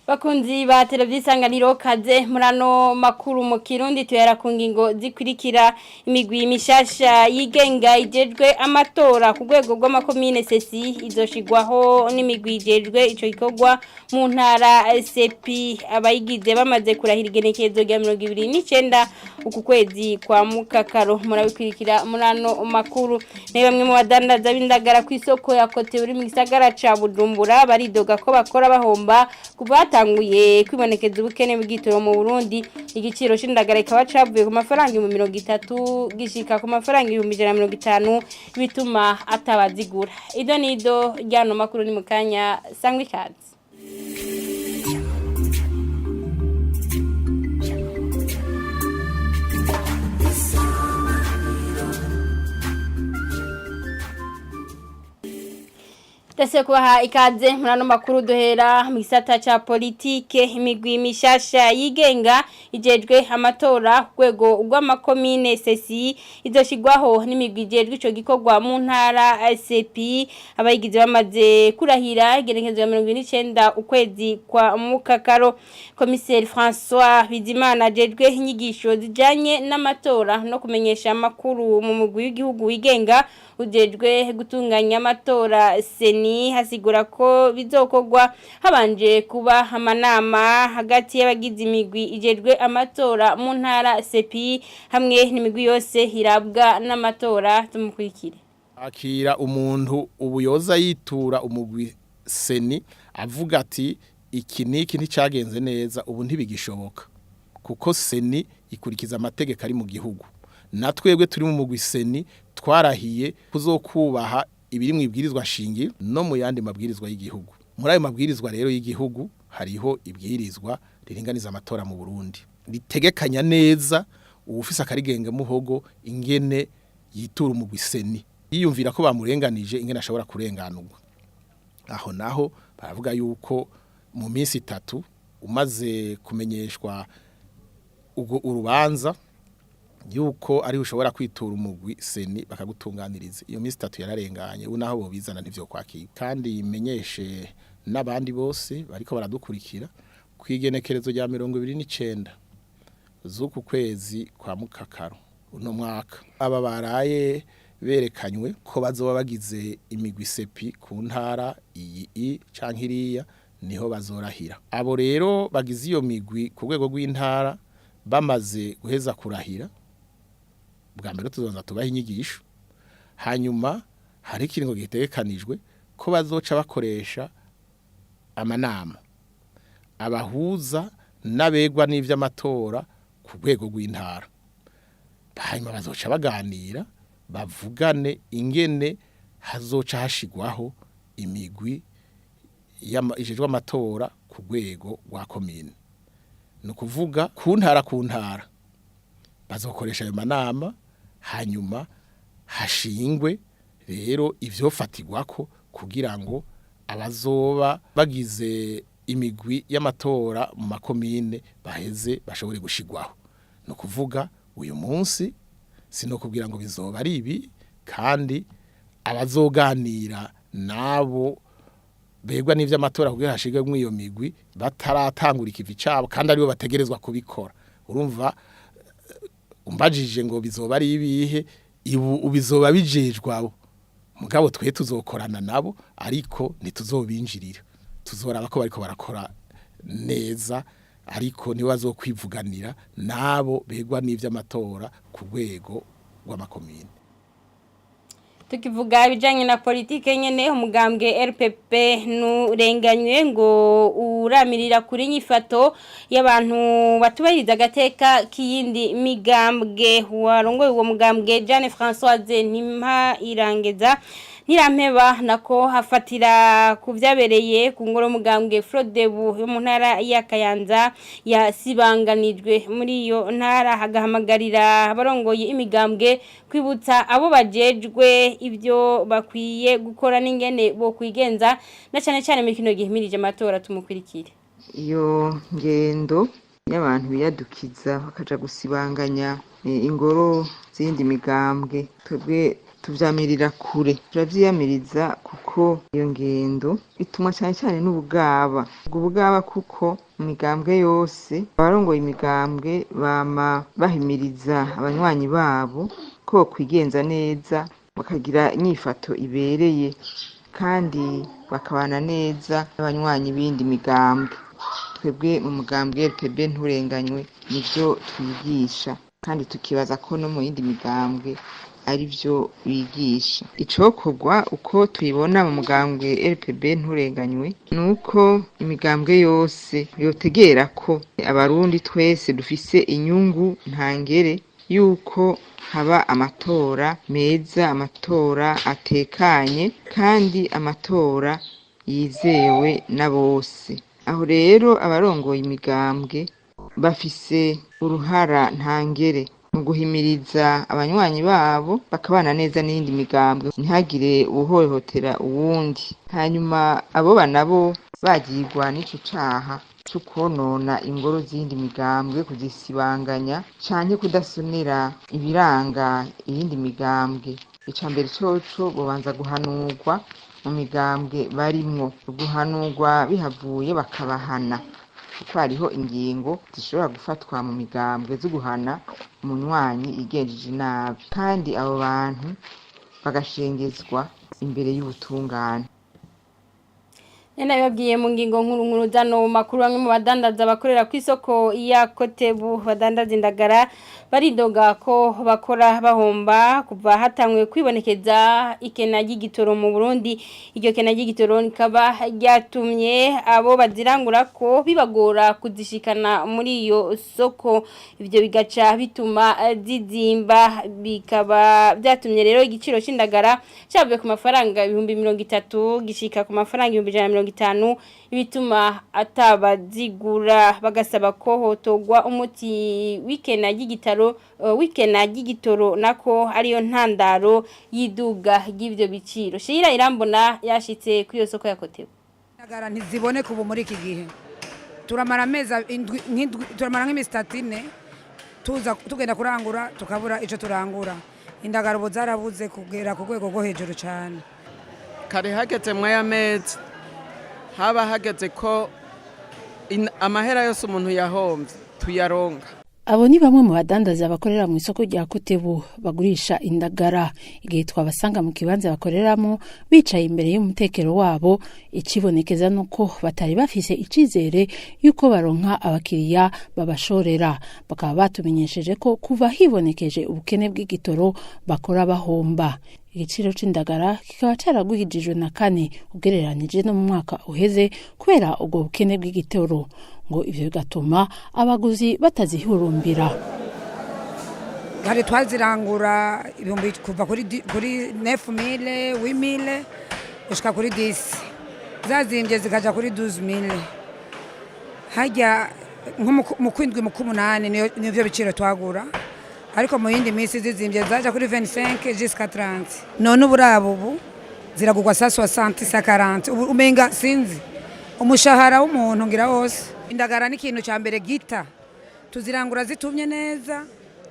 Bakunzi ba televiziyo Isanganiro, kaze murano makuru mu Kirundi. Tuyara ku ngingo zikurikira: imigwi mishasha yigenga ijejwe amatora ku rwego rw'amakomine CECI izoshigwaho n'imigwi ijejwe ico gikorwa mu ntara CEPI, abayigize bamaze kurahira igenekerezo rya 29 uku kwezi kwa mukakaro. Murabikurikira murano makuru. Ne bamwe mu badandaza b'indagara ku isoko ya Kote uri mu gisagara ca Bujumbura baridoga ko bakora bahomba kuva hatanguye kwibonekeza ubukene bw'igitoro mu Burundi. Igiciro c'indagara kikaba cavuye ku mafaranga 30,000 gishika ku mafaranga 150,000, bituma atabazigura. Ido nido ryano makuru ni mukanya, sangwa ikaze. Tese kubaha ikaze murano makuru. Duhera mu gisata ca politike. Imigwi mishasha yigenga ijejwe amatora ku rwego rw'amakomine CECI izoshigwaho n'imigwi ijejwe ico gikorwa mu ntara CEPI, abayigize bamaze kurahira igenekerezo ya 29 ukwezi kwa mukakaro. Komiseri François Bizimana ajejwe inyigisho zijanye n'amatora no kumenyesha amakuru mu mugwi w'igihugu wigenga ujejwe gutunganya amatora CENI hasigura ko bizokorwa habanje kuba amanama hagati y'abagize imigwi ijejwe amatora mu ntara CEPI hamwe n'imigwi yose irabwa n'amatora. Tumukurikire. Akira umuntu ubu yoza yitura umugwi CENI avuga ati iki niki nticagenze neza, ubu ntibigishoboka, kuko CENI ikurikiza amategeko ari mu gihugu. Na twebwe turi mu mugwi CENI twarahiye kuzokubaha ibiri mu ibwirizwa shingiro no mu yandi mabwirizwa y'igihugu. Muri ayo mabwirizwa rero y'igihugu hariho ibwirizwa riringaniza amatora mu Burundi, ritegekanya neza uwufise akarigenge muhogo ingene yitura umugwi CENI yiyumvira ko bamurenganije, ingene ashobora kurenganurwa. Aho naho baravuga yuko mu minsi 3 umaze kumenyeshwa urubanza yuko ari ushobora kwitura umugwi CENI bakagutunganiriza. Iyo minsi 3 yararenganye, ubu naho bobizana ntivyo kwakira. Kandi imenyeshe n'abandi bose bariko baradukurikira, kwigenekerezo rya 29 z'uku kwezi kwa mukakaro uno mwaka, aba baraye berekanywe ko bazoba bagize imigwi CEPI ku ntara iyi i canke iriya, niho bazorahira. Abo rero bagize iyo migwi ku rwego rw'intara bamaze guheza kurahira, bwa mbere tuzoza tubaha inyigisho, hanyuma hari ikiringo gitegekanijwe ko bazoca bakoresha amanama abahuza n'abegwa n'ivy'amatora ku rwego rw'intara. Hanyuma bazoca baganira, bavugane ingene hazoca hashigwaho imigwi ijejwe amatora ku rwego rwa komine, ni ukuvuga ku ntara. Ku ntara bazokoresha ayo manama, hanyuma hashingwe rero ivyofatirwako kugira ngo abazoba bagize imigwi y'amatora mu makomine baheze bashobore gushigwaho. Ni ukuvuga uyu munsi sinokubwira ngo bizoba ari ibi, kandi abazoganira nabo begwa n'ivy'amatora kugira hashigwe mu iyo migwi bataratangura ikivi cabo, kandi aribo bategerezwa kubikora. Urumva, umbajije ngo bizoba ari ibihe, ibu bizoba bijejwe abo, mugabo twe tuzokorana nabo, ariko ntituzobinjirira. Tuzoraba ko bariko barakora neza, ariko nibo bazokwivuganira nabo begwa n'ivy'amatora ku rwego rw'amakomine. Tukivuga ibijanye na politike nyene, umugambwe RPP nurenganywe ngo uramirira kuri nyifato y'abantu batubahiriza agateka k'iyindi migambwe. Warongoye uwo mugambwe, Jeanne Françoise Ntimpa Irangeza Ntirampeba, nako hafatira ku vyabereye ku ngoro mugambwe Frodebu yo mu ntara ya Kayanza yasibanganijwe muri iyo ntara, hagahamagarira abarongoye imigambwe kwibutsa abo bajejwe ibyo bakwiye gukora n'ingene bo kwigenza, na cyane cyane muri kino gihe himirije amatora. Tumukurikire. Iyo ngendo y'abantu biyadukiza bakaja gusibanganya ingoro z'iyindi migambwe, twebwe Tuvyamirira kure, turavyiyamiriza kuko iyo ngendo ituma cyane cyane n'ubugaba. Ubwo bugaba kuko mu migambwe yose abarongoye imigambwe bama bahimiriza abanywanyi babo ko bokwigenza neza, bakagira inyifato ibereye kandi bakabana neza n'abanywanyi b'iyindi migambwe. Twebwe mu mugambwe RPB nturenganywe nivyo twigisha, kandi tukibaza ko no mu yindi migambwe arivyo bigisha. Icokorwa uko tubibona mu mugambwe RPB nturenganywe nuko imigambwe yose yotegera ko abarundi twese dufise inyungu ntangere yuko haba amatora meza, amatora atekanye kandi amatora yizewe na bose. Aho rero abarongoye imigambwe bafise uruhara ntangere mu guhimiriza abanywanyi babo bakabana neza n'iyindi migambwe, ntihagire uwuhohotera uwundi. Hanyuma aboba nabo bagirwa n'ico caha co kwonona ingoro z'iyindi migambwe, kuzisibanganya canke kudasonera ibiranga iyindi migambwe, ica mbere coco bobanza guhanurwa mu migambwe barimwo, guhanurwa bihavuye bakabahana, kuko hariho ingingo zishobora gufatwa mu migambwe zo guhana umunywanyi yigenjeje nabi, kandi abo bantu bagashengezwa imbere y'ubutungane. Nababwiye mu ngingo nkuru nkuru zano makuru, bamwe mu badandaza bakorera ku isoko ya Kotebu badandaza indagara baridoga ko bakora bahomba kuva hatangwe kwibonekeza ikena ry'igitoro mu Burundi. Iryo kena ry'igitoro rikaba ryatumye abo bazirangura ko bibagora kuzishikana muri iyo soko, ivyo bigaca bituma zizimba, bikaba byatumye rero igiciro c'indagara cavuye ku mafaranga 30,000 gishika ku mafaranga 150,000, bituma atabazigura. Bagasaba ko hotogwa umuti w'ikena ry'igitaro w'ikena ry'igitoro nako ariyo ntandaro y'iduga ry'ivyo biciro. Shira Irambona yashitse kuri iyo soko ya Kotebu. Indagara ntiziboneka ubu muri iki gihe, turamara amezi indwi nk'indwi, turamara nk'imisi itatu ine tuza tugenda kurangura tukabura ico turangura. Indagara ubu zarabuze kugera ku rwego rwo hejuru cyane. Kare hageze mw'aya mezi haba hageze ko amahera yose umuntu yahombye tuyaronka. Abo ni bamwe mu badandaza bakorera mu isoko rya Kotebu bagurisha indagara. Igihe twabasanga mu kibanza bakoreramo bicaye imbere y'umutekero wabo, ikibonekeza nuko batari bafise icizere yuko baronka abakiriya babashorera. Bakaba batumenyesheje ko kuva hibonekeje ubukene bw'igitoro bakora bahomba. Igiciro c'indagara kikaba caragwihijijwe na kane ugereranije no mu mwaka uheze kubera ubwo bukene bw'igitoro, ngo ivyo bigatuma abaguzi batazihurumbira. Hari twazirangura ibihumbi kuva kuri 9 mille, 8 mille gushika kuri 10, zazimbye zikaja kuri 12 mille. Harya nko mu kwindwi, mu k'umunani nivyo biciro twagura, ariko mu yindi minsi zizimbye zaja kuri 25 jusqu'à 30. None uburabo ubu ziragurwa 160, 140. Ubu umenga sinzi umushahara w'umuntu ngira wose. Indagara ni ikintu cya mbere gita, tuzirangura zitumye neza,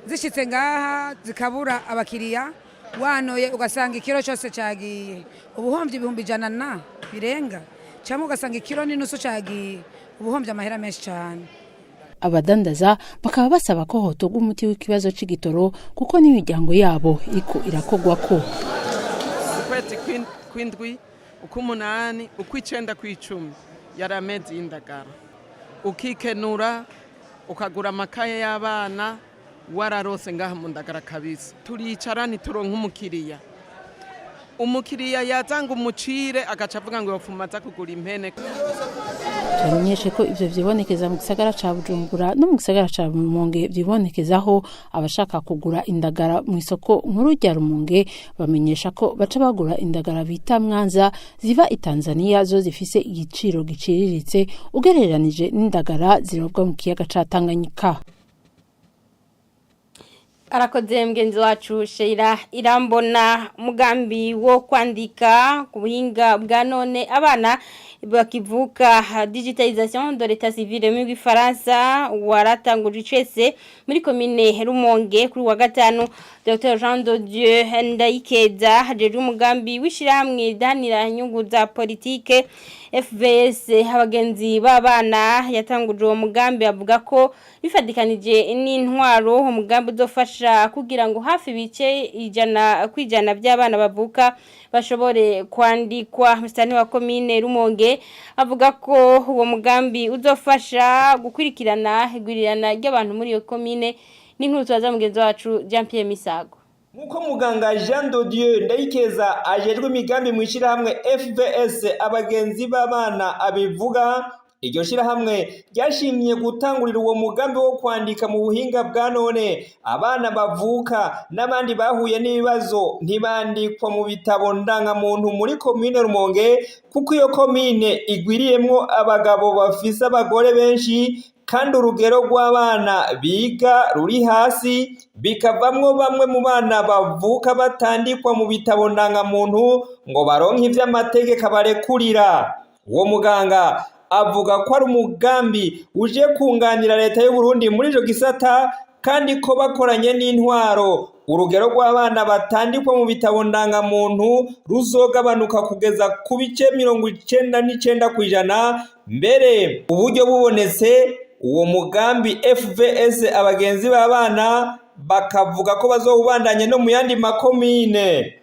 zishitse ngaha zikabura abakiriya, wanoye ugasanga ikiro cyose cyagiye, ubuhombye 100,000 na birenga, cyangwa ugasanga ikiro n'inusu cyagiye, ubuhombye amahera menshi cyane. Abadandaza bakaba basaba ko hotogwa umuti w'ikibazo c'igitoro kuko n'imiryango yabo iriko irakogwako. Ukwezi kw'indwi, ukw'umunani, ukw'icenda, kw'icumi yari amezi y'indagara, ukikenura ukagura amakaye y'abana wararose ngaha mu ndagara kabisa. Turicara ntituronke umukiriya. Umukiriya yaza ngo umucire agaca avuga ngo yopfuma aza kugura impene. Tubamenyeshe ko ivyo vyibonekeza mu gisagara ca Bujumbura no mu gisagara ca Rumonge vyibonekezaho. Abashaka kugura indagara mu isoko nkuru rya Rumonge bamenyesha ko baca bagura indagara bita mwanza ziva i Tanzania, zo zifise igiciro giciriritse ugereranije n'indagara zirobwa mu kiyaga ca Tanganyika. Arakoze mgenzi wacu Sheila Irambona. Mugambi wo kwandika ku buhinga bwa none abana bakivuka, digitalisation de l'état civil mu Gifaransa, waratanguje icese muri komine Rumonge kuri wa gatanu. Dr Jean de Dieu Ndayikeza hajeje umugambi w'ishirahamwe danira inyungu za politike FVS abagenzi b'abana yatanguje uwo mugambi, avuga ko bifadikanije n'intwaro umugambi uzofasha kugira ngo hafi bice 100% by'abana bavuka bashobore kwandikwa. Musitani wa komine Rumonge avuga ko uwo mugambi uzofasha gukurikirana igwirirana ry'abantu muri iyo komine. N'inkuru tubaza mugenzi wacu Jean Pierre Misago. Nkuko muganga Jean de Dieu Ndayikeza ajejwe imigambi mu ishyirahamwe FVS abagenzi b'abana abivuga, iryo shirahamwe ryashimye gutangurira uwo mugambi wo kwandika mu buhinga bwa none abana bavuka n'abandi bahuye n'ibibazo ntibandikwa mu bitabo ndangamuntu muri komine Rumonge, kuko iyo komine igwiriyemwo abagabo bafise abagore benshi kandi urugero rw'abana biga ruri hasi, bikavamwo bamwe mu bana bavuka batandikwa mu bitabo ndangamuntu ngo baronke ivy'amategeko abarekurira. Uwo muganga avuga ko ari umugambi uje kunganira leta y'u Burundi muri ico gisata, kandi ko bakoranye n'intwaro urugero rw'abana batandikwa mu bitabo ndangamuntu ruzogabanuka kugeza ku bice 99%. Mbere uburyo bubonetse, uwo mugambi FVS abagenzi b'abana bakavuga ko bazowubandanya no mu yandi makomine.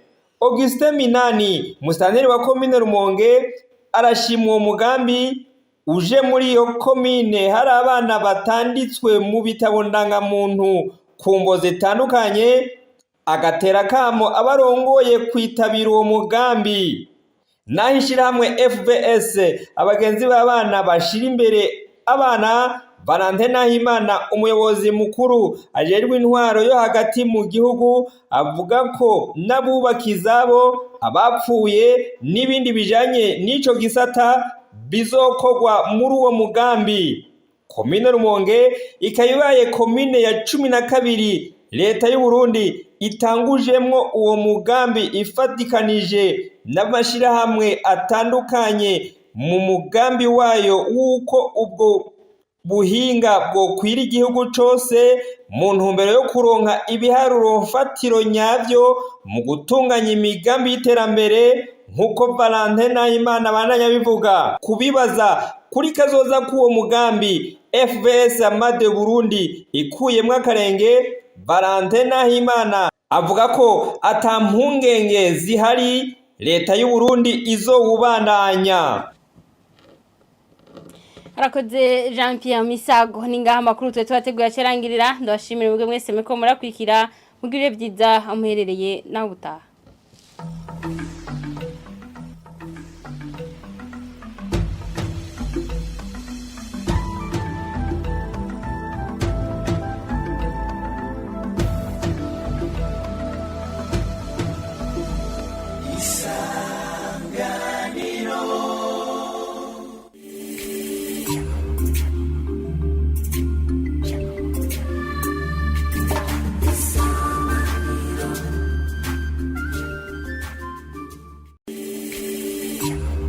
Augustin Minani, musitanteri wa komine Rumonge, arashima uwo mugambi uje muri iyo komine hari abana batanditswe mu bitabo ndangamuntu ku mbo zitandukanye, agatera kamo abarongoye kwitabira uwo mugambi. Naho ishyirahamwe FVS abagenzi b'abana bashira imbere abana, Valentin Nahimana, umuyobozi mukuru ajejwe intwaro yo hagati mu gihugu, avuga ko n'abubaka izabo, abapfuye n'ibindi bijanye n'ico gisata bizokorwa muri uwo mugambi. Komine Rumonge ikaba ibaye komine ya 12 leta y'u Burundi itangujemwo uwo mugambi ifatikanije n'amashirahamwe atandukanye mu mugambi wayo w'uko ubwo buhinga bwokwira igihugu cose mu ntumbero yo kuronka ibiharuro mfatiro nyavyo mu gutunganya imigambi y'iterambere, nk'uko Valentin Nahimana abandanya abivuga. Kubibaza kuri kazoza k'uwo mugambi FVS Amade Burundi ikuyemwo akarenge, Valentin Nahimana avuga ko ata mpungenge zihari, leta y'u Burundi izowubandanya. Arakoze Jean Pierre Misago. Ni ngaha amakuru twe tubateguye acerangirira. Ndabashimira mwebwe mwese muriko murakwikira. Mugire byiza amuherereye naho ubutaha.